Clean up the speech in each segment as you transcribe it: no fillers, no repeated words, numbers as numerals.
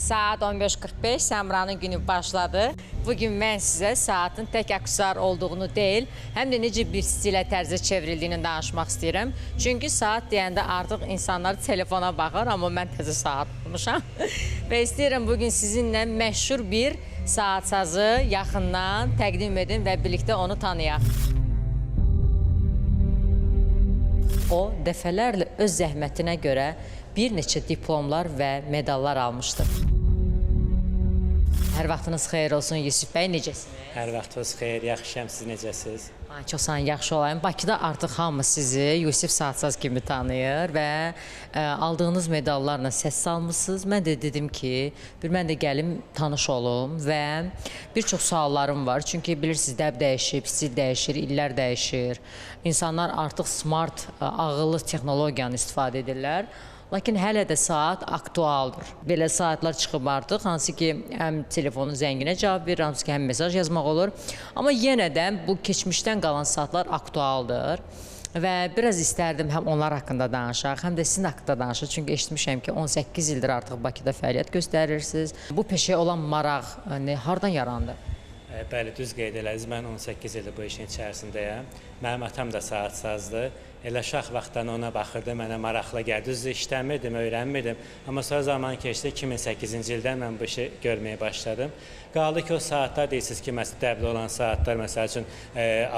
Saat 15:45 Səmranın günü başladı. Bugün mən sizə saatın tək aksesuar olduğunu deyil, həm də necə bir stilə, tərzə çevrildiyini danışmaq istəyirəm. Çünki saat deyəndə artıq insanlar telefona baxır, amma mən təzə saat almışam. Və istəyirəm bugün sizinlə məşhur bir saatsazı yaxından təqdim edim və birlikdə onu tanıyaq. O, dəfələrlə öz zəhmətinə görə bir neçə diplomlar və medallar almışdır. Hər vaxtınız xeyir olsun Yusif bəy, necəsiniz? Hər vaxtınız xeyir, yaxşıyam, siz necəsiniz? Ay, çox sağ olun, yaxşı olayım. Bakıda artıq hamı sizi Yusif Saatsaz kimi tanıyır və aldığınız medallarla səs salmısınız. Mən də dedim ki, bir mən də gəlim, tanış olum və bir çox suallarım var. Çünki bilirsiniz, dəb dəyişib, stil dəyişir, illər dəyişir. İnsanlar artıq smart, ağıllı texnologiyanı istifadə edirlər. Lakin hələ də saat aktualdır. Belə saatlar çıxıb artıq, hansı ki, həm telefonun zənginə cavab verir, hansı ki, həm mesaj yazmaq olur. Amma yenə də bu keçmişdən qalan saatlar aktualdır. Və biraz istərdim həm onlar haqqında danışaq, həm də sizin haqqında danışaq. Çünki eşitmişəm ki, 18 ildir artıq Bakıda fəaliyyət göstərirsiniz. Bu peşəyə olan maraq hardan yarandı? Bəli, düz qeyd elədiniz. Mən 18 ildir bu işin içərisindəyəm. Mənim atam da saatsazdır. Elə uşaq vaxtdan ona baxırdım, mənə maraqlı gəldi. Düzdür, işləmirdim, öyrənmirdim. Amma sonra zaman keçdi, 2008-ci ildən mən bu işi görməyə başladım. Qaldı ki, o saatlar deyirsiniz ki, məsələn, dəbdə olan saatlar, məsəl üçün,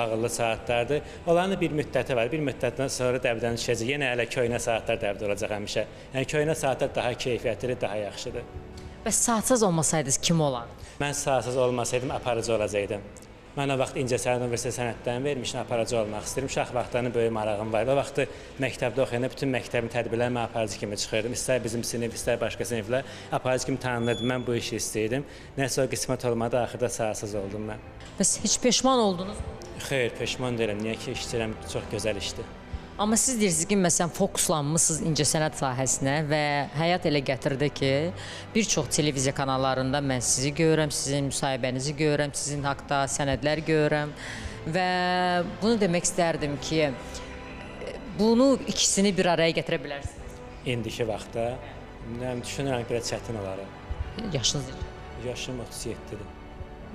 ağıllı saatlardır. Onların bir müddəti var, bir müddətdən sonra dəbdən düşəcək. Yenə hələ köhnə saatlar dəbdə olacaq həmişə. Yəni, köhnə saatlar daha keyfiyyətlidir, daha yaxşıdır. Bəs saatsaz olmasaydınız kim olardı? Mən saatsaz olmasaydım, aparıcı olacaqdım. Mən o vaxt İncəsənət Universiteti sənətdən vermişdim, aparıcı olmaq istəyirdim. Uşaq vaxtlarının böyük marağım var. O vaxtı məktəbdə oxuyanda bütün məktəbin tədbirlərinə mən aparıcı kimi çıxırdım. İstər bizim sinif, istər başqa siniflər aparıcı kimi tanınırdım. Mən bu işi istəyirdim. Nəsə o qismət olmadı, axırda saatsaz oldum mən. Bəs heç peşman oldunuz? Xeyr, peşman deyiləm. Niyə ki, işləyirəm, çox gözəl işdir. Amma siz deyirsiniz ki, məsələn, fokuslanmışsınız incəsənət sahəsinə və həyat elə gətirdi ki, bir çox televiziya kanallarında mən sizi görürəm, sizin müsahibənizi görürəm, sizin haqda sənədlər görürəm və bunu demək istərdim ki, bunu ikisini bir araya gətirə bilərsiniz. İndiki vaxtda, düşünürəm ki, biraz çətin olar. Yaşınız necə? Yaşım 37-dir.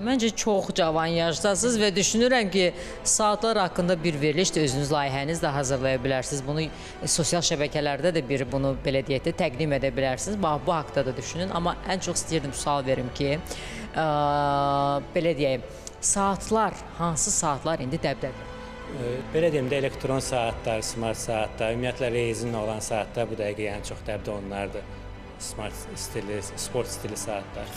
Məncə çox cavan yaşdasınız və düşünürəm ki, saatlar haqqında bir veriliş də özünüz layihəniz də hazırlaya bilərsiniz. Bunu sosial şəbəkələrdə də bir bunu belə deyək də təqdim edə bilərsiniz. Bax, bu haqda da düşünün. Amma ən çox istəyirdim sual verim ki, belə deyək, saatlar, hansı saatlar indi dəbdədir? Belə deyim də, elektron saatlar, smart saatlar, ümumiyyətlə rezinlə olan saatlar bu dəqiqə yəni çox dəbdə onlardır. Smart stili, sport stili saatlar.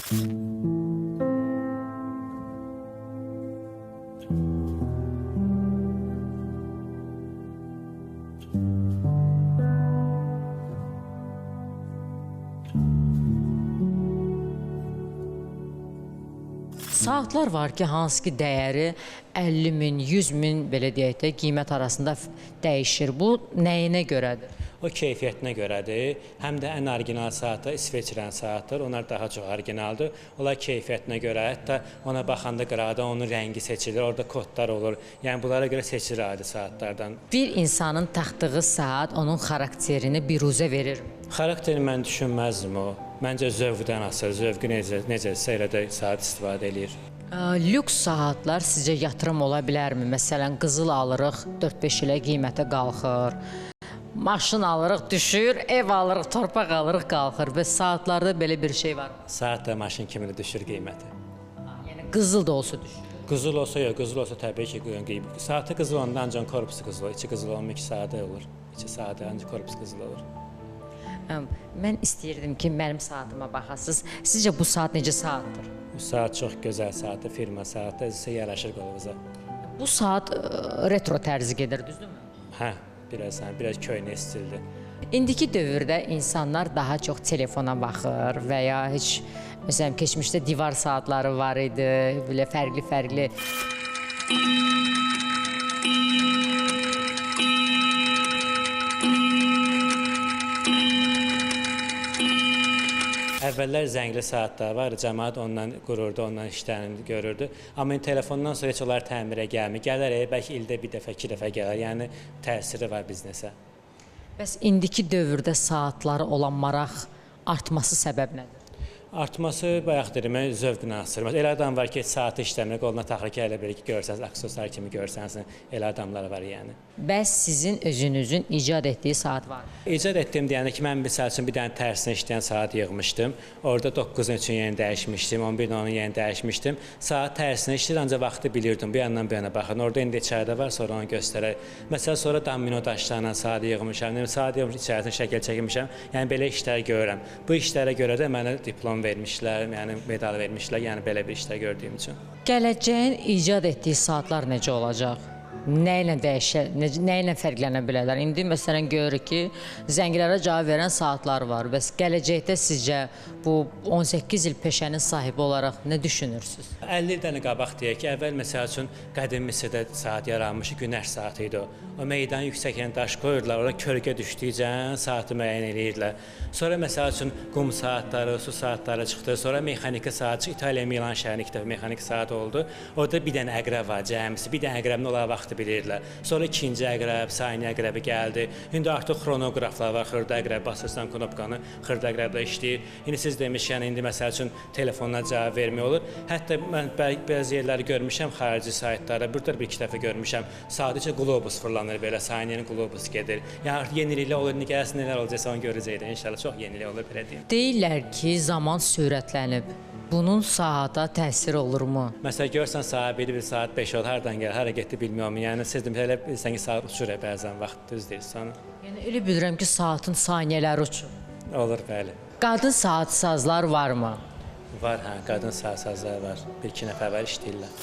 Saatlar var ki, hansı ki dəyəri 50 min, 100 min, belə deyək də, qiymət arasında dəyişir. Bu nəyinə görədir? O keyfiyyətinə görədir. Həm də ən orijinal saatlar İsveçrən saatlar, onlar daha çox orijinaldır. Onlar keyfiyyətinə görə, hətta ona baxanda qıraqdan onun rəngi seçilir, orada kodlar olur. Yəni bunlara görə seçilir adi saatlardan. Bir insanın taxtığı saat onun xarakterini biruzə verir. Xarakterini mən düşünməzdim o. Məncə zövqdən asılır, zövqü necəsə elə də saat istifadə eləyir. Lüks saatlar sizcə yatırım ola bilərmi? Məsələn, qızıl alırıq, 4-5 ilə qiymətə qalxır. Maşın alırıq, düşür, ev alırıq, torpaq alırıq, qalxır. Və saatlarda belə bir şey var mı? Saat da maşın kimi düşür qiyməti. Yəni qızıl da olsa düşür? Qızıl olsa yox, qızıl olsa təbii ki, qiyməti. Saatı qızıl olanda ancaq korpusu qızıl olur. İçi qızıl olmur, iki sadə olur. İçi sadə, ancaq korpus qızıl olur. Mən istəyirdim ki, mənim saatıma baxasınız. Sizcə bu saat necə saatdır? Bu saat çox gözəl saatdır, firma saatdır, özü yaraşır qolunuza. Bu saat retro tərzi gedir, düzdürmü? Hə, biraz köhnə stildir. İndiki dövrdə insanlar daha çox telefona baxır və ya heç, məsələn, keçmişdə divar saatları var idi, belə fərqli-fərqli. Əvvəllər zəngli saatlar var, cəmaət ondan qururdu, ondan işlərini görürdü. Amma indi telefondan sonra heç onlar təmirə gəlmir. Gələr, bəlkə ildə bir dəfə, iki dəfə gələr. Yəni təsiri var biznesə. Bəs indiki dövrdə saatlara olan maraq artması səbəb nədir? Artması, bayaq dedim, zövqünə asılır. Elə adam var ki, heç saatı işləmir, qoluna taxır ki, elə belə ki, görsəniz, aksesuar kimi görsəniz, elə adamlar var yəni. Bəs sizin özünüzün icad etdiyi saat var mı? İcad etdiyim deyəndə ki, mən misal üçün bir dənə tərsinə işləyən saat yığmışdım. Orada 9-un üçün yeni dəyişmişdim, 11-in onun yeni dəyişmişdim. Saat tərsinə işləyir, ancaq vaxtı bilirdim, bu yandan bu yana baxın. Orada indi içəridə var, sonra onu göstərək. Məsələn, sonra domino daşlarla saat yığmışam, saat yığmışam, içərisində şəkil çəkmişəm. Yəni belə işlər görürəm. Bu işlərə görə də mənə diplom vermişlər, yəni medal vermişlər, yəni belə bir işlər gördüyüm üçün. Gələcəyin icad etdiyi saatlar necə olacaq? Nə ilə dəyişə, nə ilə fərqlənə bilərlər? İndi məsələn görürük ki, zənglərə cavab verən saatlar var. Bəs gələcəkdə sizcə bu 18 il peşənin sahibi olaraq nə düşünürsünüz? 50 ildən qabaq deyək ki, əvvəl məsəl üçün qədim Misirdə saat yaranmış, günəş saatı idi o. O meydan yüksək yəni daş qoyurdular, orada kölgə düşdükcə saatı müəyyən eləyirdilər. Sonra məsəl üçün qum saatları, su saatları çıxdı. Sonra mexaniki saat çıxdı. İtaliya Milan şəhərinin ilk dəfə mexaniki saat oldu. Orada bir dənə əqrəb var cəmisi, bir dənə əqrəbin olar vaxtı bilirdilər. Sonra ikinci əqrəb, saniyə əqrəbi gəldi. İndi artıq xronoqraflar var, xırda əqrəb basırsan knopkanı, xırda əqrəblə işləyir. İndi siz demişkən, indi məsəl üçün telefonla cavab vermək olur. Hətta mən bəzi yerləri görmüşəm, xarici saytlarda, burada bir iki dəfə görmüşəm. Sadəcə qlobus fırlanır belə, saniyənin qlobus gedir. Yəni artıq yeniliklər olur, indi gəlsin nələr olacaqsa onu görəcəklər. İnşallah çox yenilik olur, belə deyim. Deyirlər ki, zaman sürətlənib. Bunun saata təsir olurmu? Məsələn, görsən saat 1, bir saat 5 olur, hardan gəlir, hara getdi bilmiyorum. Yəni siz də elə bilirsən ki, saat uçur bəzən vaxt, düz deyirsən. Yəni elə bilirəm ki, saatın saniyələri uçur. Olur, bəli. Qadın saatsazlar varmı? Var, hə, qadın saatsazlar var. Bir-iki nəfər var, işləyirlər.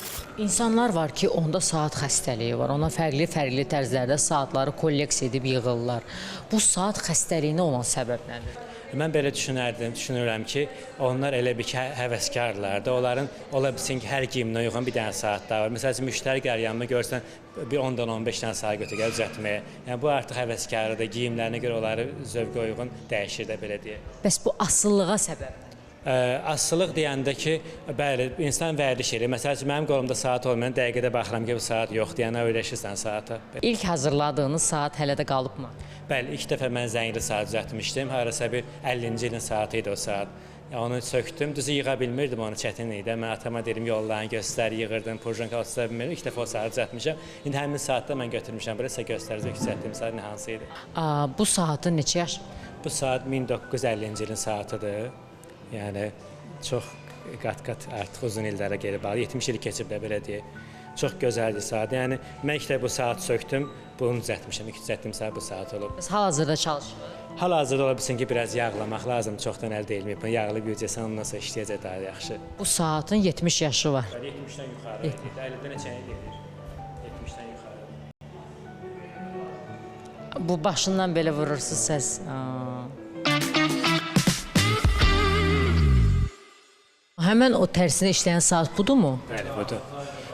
İnsanlar var ki, onda saat xəstəliyi var. Ona fərqli-fərqli tərzlərdə saatları kolleksiya edib yığırlar. Bu saat xəstəliyinə olan səbəb nədir? Mən belə düşünərdim, düşünürəm ki, onlar elə bir ki, həvəskarlar da, onların ola bilsin ki, hər giyiminə uyğun bir dənə saat da var. Məsəl üçün, müştəri gəlir yanıma, görsən, bir 10-dan 15 dənə saat götür, gəl düzəltməyə. Yəni, bu artıq həvəskarıdır, giyimlərinə görə onları zövqə uyğun dəyişir də, belə deyək. Bəs bu asıllığa səbəb nədir? Asılıq deyəndə ki, bəli, insan vərdiş edir. Məsəl üçün, mənim qolumda saat olmayan dəqiqədə baxıram ki, bu saat yoxdur, yəni öyrəşirsən saata. İlk hazırladığınız saat hələ də qalıbmı? Bəli, ilk dəfə mən zəngli saat düzəltmişdim. Harasa bir 50-ci ilin saatı idi o saat. Onu sökdüm, düzü yığa bilmirdim, onu çətin idi. Mən atama dedim, yollarını göstər, yığırdım, purjanka otuza bilmirdim. İlk dəfə o saatı düzəltmişəm. İndi həmin saatda mən götürmüşəm. Belə sizə göstərəcək düzəltdiyim saat nə hansı idi. Bu saatın neçə yaşı? Bu saat 1950-ci ilin saatıdır. Yəni, çox qat-qat artıq uzun illərə geri bağlı, 70 il keçib də belə deyək. Çox gözəldir saat. Yəni, mən ilk dəfə bu saatı sökdüm, bunu düzəltmişəm. İlk düzəltdiyim saat bu saat olub. Bəs hal-hazırda çalışır? Hal-hazırda ola bilsin ki, biraz yağlamaq lazım, çoxdan əldə elməyib. Bunu yağlayıb yuyacaqsan, ondan sonra işləyəcək daha yaxşı. Bu saatın 70 yaşı var. Bəli, 70-dən yuxarı. 50-də neçə gedir? 70-dən yuxarı. Bu başından belə vurursunuz səs. Həmən o tərsinə işləyən saat budurmu? Bəli, budur.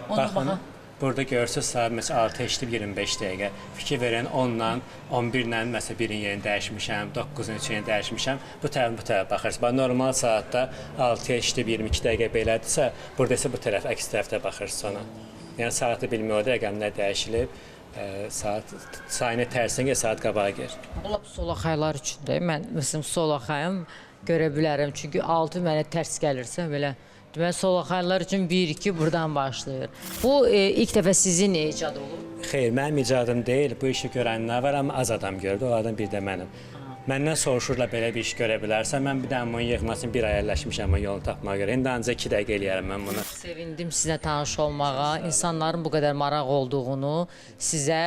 Baxın, burada görürsünüz, saat məsələn 6 işləyib 25 dəqiqə. Fikir verin, 10-la, 11-lə məsələn birin yerini dəyişmişəm, 9-un üçün yerini dəyişmişəm. Bu tərəf, bu tərəf baxırsınız. Bax, normal saatda 6-ya işləyib 22 dəqiqə belədirsə, burada isə bu tərəf, əks tərəfdə baxırsınız ona. Yəni, saatı bilmək olur, rəqəmlər dəyişilib, saat saniyə tərsinə gəlir, saat qabağa gedir. Bu lap solaxaylar üçündür. Mən, məsələn, solaxayım görə bilərəm. Çünki 6 mənə tərs gəlirsə belə. Deməli, solaxaylar üçün 1-2 buradan başlayır. Bu, ilk dəfə sizin icad olub? Xeyr, mənim icadım deyil. Bu işi görənlər var, amma az adam gördü. Onlardan bir də mənim. Məndən soruşurlar, belə bir iş görə bilərsən. Mən bir dənə bunu yığmasın, bir ay əlləşmişəm o yolu tapmağa görə. İndi ancaq 2 dəqiqə eləyərəm mən bunu. Sevindim sizə tanış olmağa, insanların bu qədər maraq olduğunu, sizə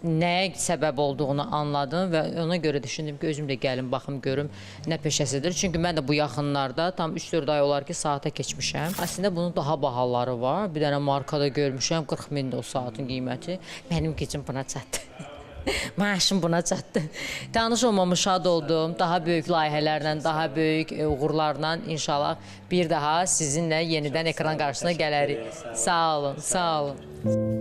nəyə səbəb olduğunu anladım və ona görə düşündüm ki, özüm də gəlim, baxım, görüm nə peşəsidir. Çünki mən də bu yaxınlarda tam 3-4 ay olar ki, saata keçmişəm. Əslində bunun daha bahaları var. Bir dənə markada görmüşəm, 40 mindir o saatın qiyməti. Mənim gücüm buna çatdı. Maaşım buna çatdı. Tanış olmamış şad oldum. Daha böyük layihələrlə, daha böyük uğurlarla inşallah bir daha sizinlə yenidən ekran qarşısına gələrik. Sağ olun, sağ olun.